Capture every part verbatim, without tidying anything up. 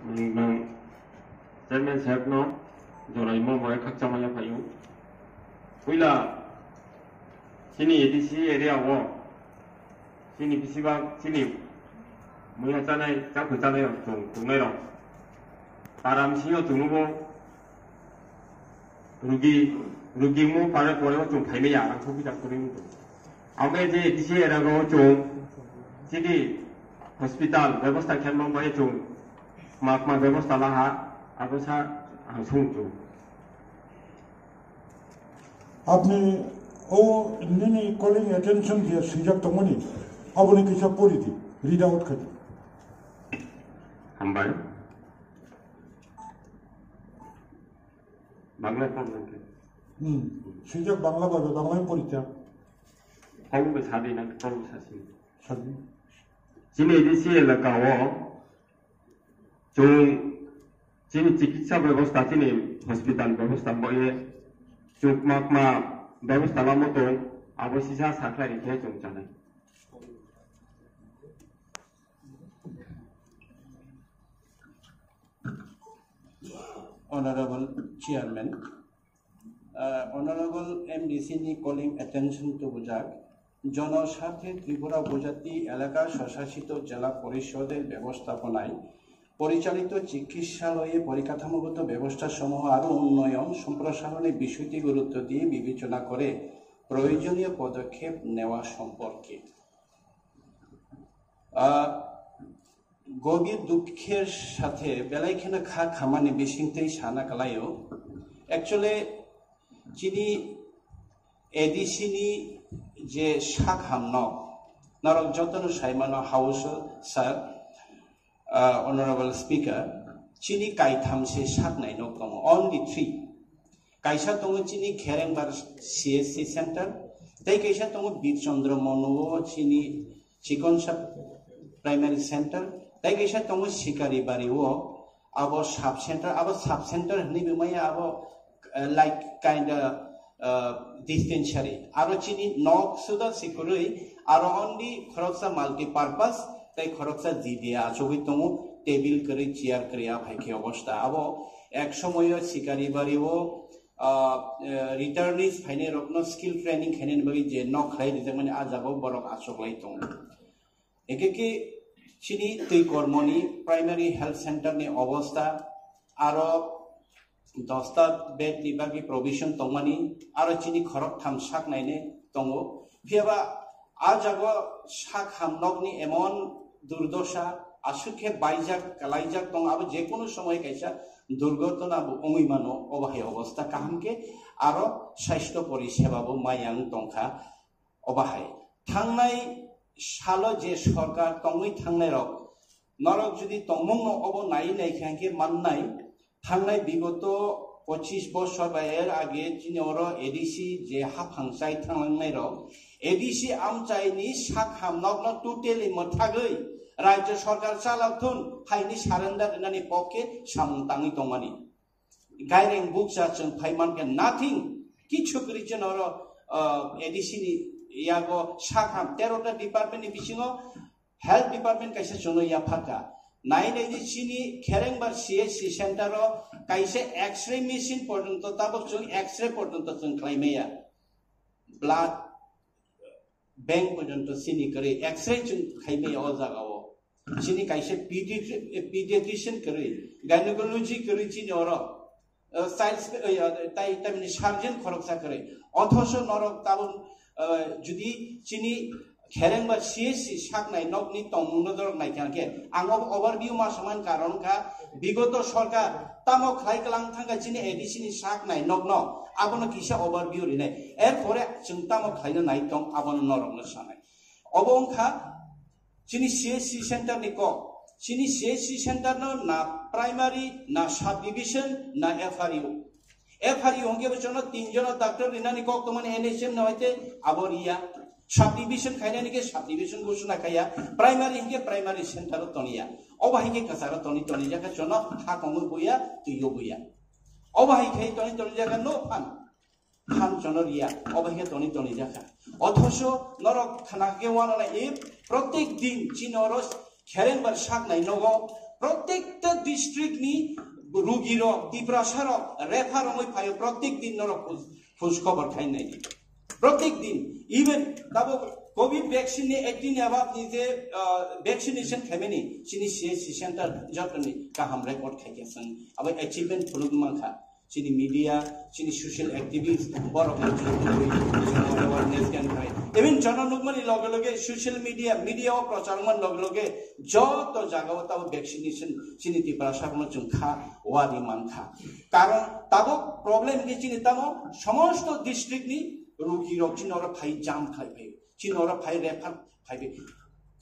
Nang chairman saheb no jorai mo morai khakchangma yaphaio. Puila chini A D C area o chini bisibak chini muya chanai, chakhwi chanai rok chwng tongnai rok. Para bisingo chwngno bo rugi, rugi mo pare pore o chwng phaimaya, ang thok bijak kwrwi wngkha. Amo je A D C area o chwng chini hospital bebostha khe ma bai chwng ma, ma bebostha laha, abo sa ang sung chwng. Apni o nini calling attention dia swijak tongmani, aboni kisa pori di, read out kha di. Hambai. Bangla pon nang khe. Hmm. Swijak Bangla ba, Bangla pori ta. Kol be sadi nang, kol be sasi. Sadi. Chini A D C elaka o chwng chini chikitsa bebostha, chini hospital bebostha boye chwng ma, ma bebostha lamo tong, abo sisa sakhlai khe chwng chanai. Honorable Chairman, uh, Honorable M D C ni calling attention to bujak, জনস্বার্থে ত্রিপুরা উপজাতি এলাকা স্বশাসিত জেলা পরিষদের ব্যবস্থাপনায় পরিচালিত চিকিৎসালয়ে পরিকাঠামোগত ব্যবস্থাসমূহ আরও উন্নয়ন সম্প্রসারণের বিষয়টি গুরুত্ব দিয়ে বিবেচনা করে প্রয়োজনীয় পদক্ষেপ নেওয়া সম্পর্কে। আহ, গভীর দুঃখের সাথে belai kheno kha khamani bisingtwi sana kalaio. Actually, chini A D C ni je sak hamno, norok jotono saimano House sir, uh, Honorable Speaker, chini kaitham se sak nai nok tongo, only three. Kaisa tongo chini Kherengbar C S C center, tei kaisa tongo Bir Chandra Mono o chini Chikonsa Primary Center, tei kaisa tongo Sikaribari o abo sub center, abo sub center hinwi bo maya abo, eh, like kind of, uh, dispensary. Aro chini nok suda sikurwi, aro only khoroksa multi purpose, tei khoroksa G D A achugwi tongo, table kwrwi, chair kwrwi, aphai khe obostha. Abo ek somoyo Sikaribari o, ah, eh, returnees phainai rokno skill training khainani bagwi je nok khlai rijakmani, ah jaga o borok achuklai tongo. Ekhe khe chini twi kormoni primary health center ni obostha aro dosta bed ni bagwi provision tongmani, aro chini khorok tham sak nainai tongo. Phiyaba a jaga sak ham nokni emon durdosa aswk khe baijak, kalaijak tongo, abo je kunu somoy kaisa durgotona bo wngwi mano. Obo hai obostha kaham khe aro sasthyo poriseba bo mayang tongkha. Obo hai thangnai salo je sorkar tongwi thangnai rok, norok jodi tongmungno obo nai nai khe hwnkhe mannai, thangnai bigoto pochis bosor ba er age chini oro A D C je haphang chai thanglangnai rok, A D C amchaini sak ham nokno totally mwthagwi rajya sorkar chalok thun haini surrender rinani pokhe samung tangwi tongmani. Gaireng bukcha chwng phai mankha, nothing, kichu kwrwi chwng oro, uh, A D C ni yago sak ham tero ta department ni bisingo health department kaisa chwngno yaphakha. Nai nai di chini Kherengbar C H C center o kaisa X-ray machine porjonto tabuk chwng X-ray porjonto chwng khlai maya. Blood bank porjonto chini kwrwi X-ray chwng khai maya o jaga o. Chini kaisa pediatri-, pediatrician kwrwi, gynecology kwrwi chini oro. Uh, child spe-, uh, tai, tai mini surgeon khoroksa kwrwi. Othoso norok tabuk, uh, jodi chini Kherengbar C H C saknai nokni tongmungno dorok naikha khe, ang obo overview ma saman karon kha, bigoto sorkar tamo khlai kwlang thangkha chini A D C ni saknai nokno, abono kisa overview rinai. Erpore chwng tamo khlaina nai tong, abono norokno sanai. Obo wngkha chini C H C center ni kok. Chini C H C center no na primary, na subdivision, na F R U. F R U hwnkhe bo chwngno tin jono doctor rinani kok tongmani N H M no hai tei abo riya. Subdivision khainani khe subdivision ghosona khaiya. Primary hwnkhe primary center o toniya. Obo hai khe kwcharo toni toni jakha chwngno ha kongwi buya, twi o buya. Obo hai khai toni toni jakha no phan. Phan chwngno riya. Obo hai khe toni toni jakha. Othoso norok khana khe wanala e protek din chini oro Kherengbar saknai nogo Protekta district ni rugi rok, Tiprasa rok refer wngwi phaio, protek din norok khoj, khoj khobor khai nai. Protek din, even tabo covid vaccine ni eighteen above ni je, ah, vaccination khaimani chini C H C center jotoni kaham record khaikha chwng. Abo achievement phunuk mankha. Chini media, chini social activist, borok no chwng tubui, chwng awareness khe khai. Even jono nukmani loge loge social media, media o prochar man loge loge joto jaga o tabo vaccination chini Tiprasa no chwng kha wari mankha. Karon tabo problem khe chini tamo somosto district ni rugi rok chini oro phai jam khai phai. Chini oro phai refer phai phai.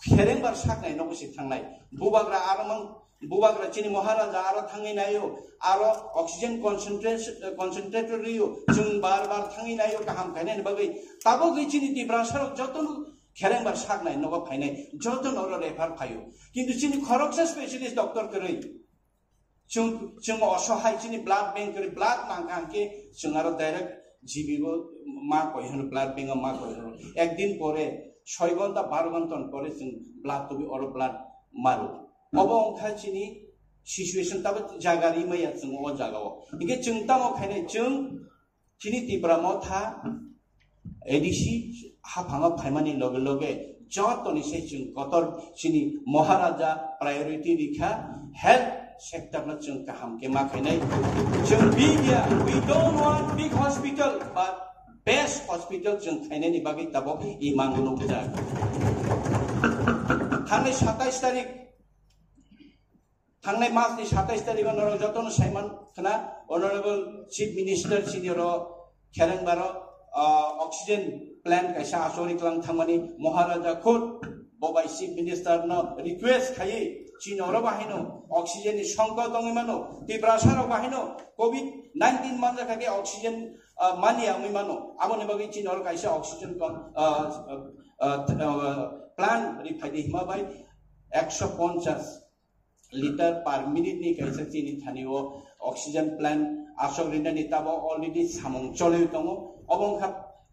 Khereng bar sak nai nogo si thangnai. Bubagra aro mang, bubagra chini Maharaja aro thangwi naio, aro oxygen concentration, concentrator rio, chwng bar bar thangwi naio kaham khainani bagwi. Tabogwi chini Tiprasa rok jotono khereng bar sak nai nogo phainai, jotono oro refer phaio. Kintu chini khoroksa specialist doctor kwrwi. Chwng, chwng osohai chini blood bank kwrwi, blood nangkha hwnkhe chwng aro direct G B o ma koi hwno, blood bank o ma koi hwno. Ekdin pore, soi ghonta, baro ghonta pore chwng blood tubui oro blood maro. Obo wngkha chini situation, tabo jaga rimaya chwng o jaga o. Hwnkhe chwng tamo khainai chwng chini Tipra Motha A D C haphango phaimani loge loge jotoni se chwng kotor chini Maharaja priority rikha, health sector no chwng kaham khe ma khainai. Chwng big ya, we don't want big hospital, but best hospital chwng khainani bagwi tabok imang nukjak. Thangnai satais tarik Thangnai mas ni satais tarikh o norok jotono saiman khna, Honorable Chief Minister chini oro Khereng baro, ah, oxygen plant kaisa achori klang thangmani Maharaja khud bo bai Chief Minister no request khaiwi chini oro bahino oxygen ni songkot wngwi mano, Tiprasa rok bahino covid nineteen manjakha khe oxygen, ah, mani wngwi mano, aboni bagwi chini oro kaisa oxygen kon-, ah, ah, ah, plant ri phaidi hima bai ekso ponchas liter per minute ni kaisa chini thani o oxygen plant aswk rinani tabo already samung choli tongo. Obo wngkha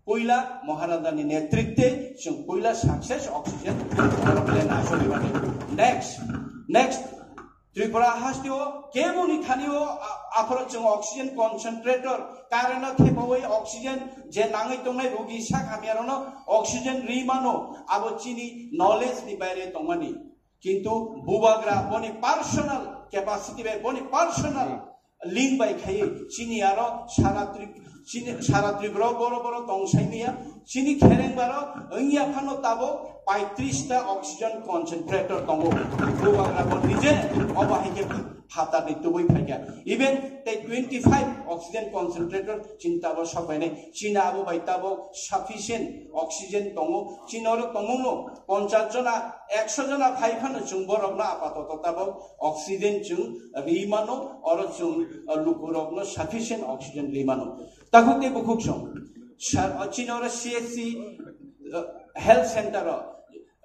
puila Maharaja ni netritwe chwng puila success oxygen plant aswk rimani. Next, next Tripura haste o kebo ni thani o a-, aphoro chwng oxygen concentrator, current o thepawi oxygen je nangwi tongnai rugi sak hamya rokno oxygen ri mano, abo chini knowledge ni baire tongmani. Kintu bubagra boni personal capacity bai, boni personal link bai khaiwi chini aro sara Trip-, chini sara Tripura o boro boro tong sai maya, chini Khereng baro wngya phano tabok paitris ta oxygen concentrator tongo. Bubagra bo nije obo hai khe phatarni tubui phaikha. Even tei twenty five oxygen concentrator chini tabok sok painai. Chini abo bai tabok sufficient oxygen tongo. Chini oro tongmungno ponchas jona, ekso jona phai phano chwng borokno apatoto tabok oxygen chwng ri mano, oro chwng, uh, lukurokno sufficient oxygen ri mano. Takhuk tei bukhuk song. Sa-, uh, chini oro C H C, uh, health center o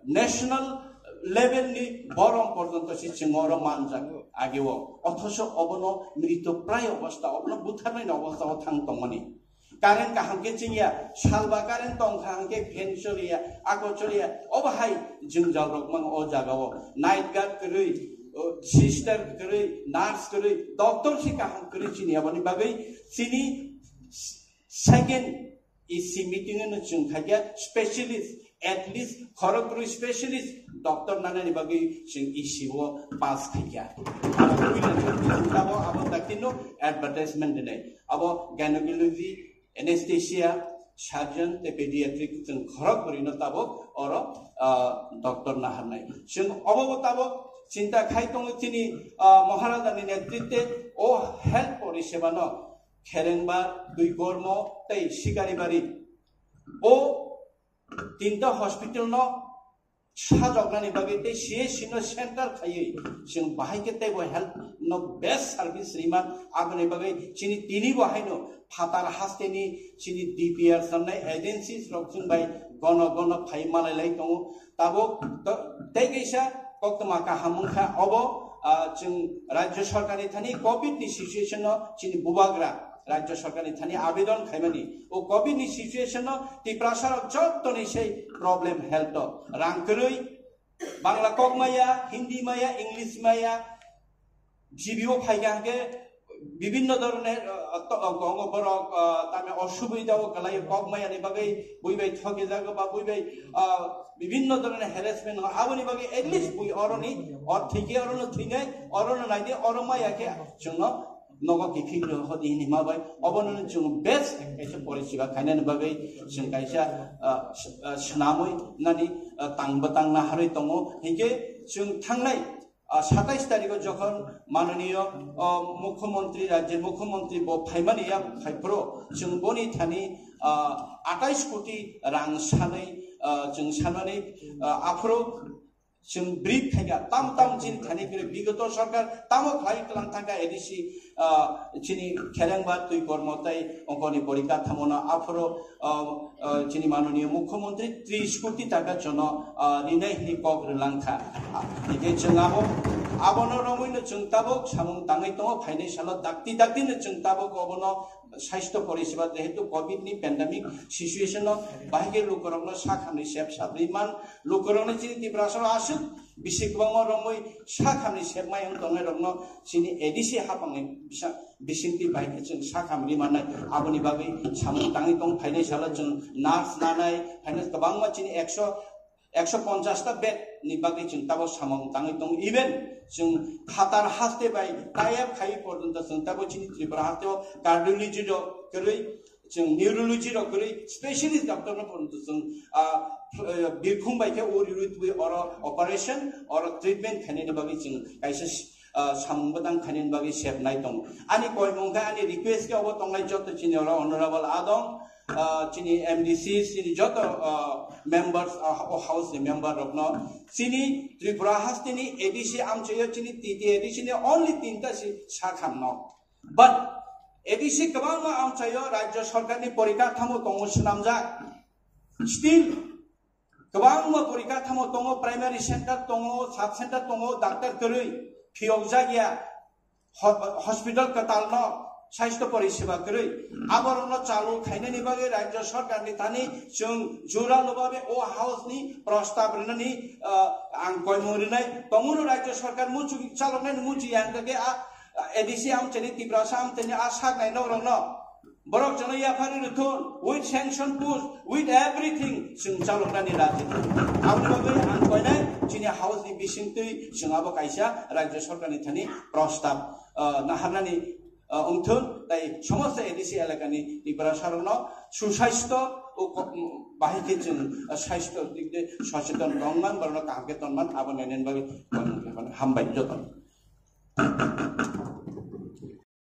national level ni borom porjonto se chwng oro manjak ageo. Othoso obono mrito pray obostha, obono butharnai obostha o thang tongmani. Current kaham khe chingya, salba current tongkha hwnkhe fan choliya, ako choliya, obo hai jwngjal rok mang o jaga o. Night guard kwrwi, o, sister kwrwi, nurse kwrwi, doctor se kaham kwrwi chini aboni bagwi chini second E C meeting no chwng khaikha specialist, at least khorokbrwi specialist doctor nanani bagwi chwng E C o pass khaikha. Abo puila ni abo, abo dakti no advertisement dinai. Abo gynecology, anesthesia, surgeon tei pediatric chwng khorok bwrwi no tabok oro, ah, doctor naharnai. Chwng obo bo tabok chinta khai tongo chini, ah, Maharaja ni netritwe o health poriseba no Kherengbar, Duikormo tei Sikaribari. O tinta hospital no sajoknani bagwi tei C H C no center khaiwi chwng bahai khe teibo health no best service rima, aboni bagwi chini tini bo haino phatar hasteni chini D P R sanai agencies rok chwng bai gono gono phai malai lai tongo. Tabuk to-, tei kaisa koktwma kaham wngkha obo, ah, chwng rajya sarkar ni thani covid ni situation no chini bubagra rajya sarkar ni thani abedon khaimani. O covid ni situation no Tiprasa rok jottoni sei problem health o. Rang kwrwi, Bangla kok maya, Hindi maya, English maya, G B o phaikha hwnkhe bibinno dhoroner, ah, to-, ah, gongo borok, ah, tame osubidao kwlai, kok mayani bagwi bui bai thokijago ba bui bai, ah, bibinno dhoroner harassment, aboni bagwi at least bui oroni, or thwikhe orono thwinai, orono naidi, oro maya khe chwngno nogo kiphilwi hodi hinwi ma bai, obono chwng best kaisa porisiba khainani bagwi chwng kaisa, ah, s-, ah, swnamwi nani, ah, tang bwtang naharwi tongo. Hinkhe chwng thangnai, ah, satais tarikho jokhon manoniyo, ah, mukhyamantri, rajyoni mukhyamantri bo phaimani ya phaiphuru chwng boni thani, ah, atais koti rang sanwi, ah, chwng sanani, ah, aphuru chwng brief khaikha, tam tam chini thani kwrwi bigoto sarkar tamo khlai tlang thangkha A D C, ah, chini Kherengba, Twi Kormo tei ongkoni porikha thamono aphuru, ah, ah, chini manoniyo mukhyamantri tris koti taka jono, ah, rinai hwnwi kok rwlang kha. Ah, hwnkhe chwng abo, abono romwino chwng tabuk samung tangwi tongo, phainai salo dakti daktino chwng tabuk obono sasthya porisiba jehetu covid ni pandemic situation no bahai khe lukurokno sak hamni sep sap rwman, lukurokno chini Tiprasarok aswk bisi kwbangma romwi sak hamni sep mai wng tongnai rokno chini A D C hapangni bisa-, bisingtwi bahai khe chwng sak ham rwmannai, aboni bagwi samung tangwi tong phainai salo chwng nurse nanai phainai kwbangma chini ekso, ekso ponchash ta bed ni bagwi chwng tabuk samung tangwi tongo. Even chwng phatar haste bai tie up khai porjonto chwng tabuk chini Tripura haste o cardiology rok kwrwi, chwng neurology rok kwrwi, specialist doctor no porjonto chwng, ah, birkhung bai khe o riwi twi oro operation, oro treatment khainani bagwi chwng kaisa, ah, samung bwtang khainani bagwi sep nai tongo. Ani koimung khe, ani request khe obo tongnai joto chini oro honorable adong, ah, chini M D C, chini joto, ah, members, ah, o house ni member rokno, chini Tripura haste ni A D C amchaio chini T T A D C ni only tinta si sak ham no. But A D C kwbangma amchaio rajya sarkar ni porikha thamo tongo swnamjak. Still kwbangma porikha thamo tongo, primary center tongo, sub center tongo, doctor kwrwi phiyokjak ya. Ho-, hospital kwtalno sasthya porisiba kwrwi, aborokno chalu khainani bagwi rajya sarkarni thani chwng jora lobhabe o house ni prostab rwnani, ah, ang koimung rwnai tongo. Rajya sarkar muchung chaloknani muchung ya hwnkhe a, A D C amchaini, Tiprasa amchaini a saknai norokno borok chwngno yaphari rwthun, with sanction post, with everything, chwng chaloknani raji. Aboni bagwi ang koinai chini house ni bisingtwi chwng abo kaisa rajya sarkarni thani prostab, ah, naharnani, ah, wngthun, tai somosto A D C elakani Tiprasarokno susasthya o ko-, bahai khe chwng, ah, sasthya dik de socheton tongman, borokno kaham khe tonman, abo nainani bagwi hambai joto.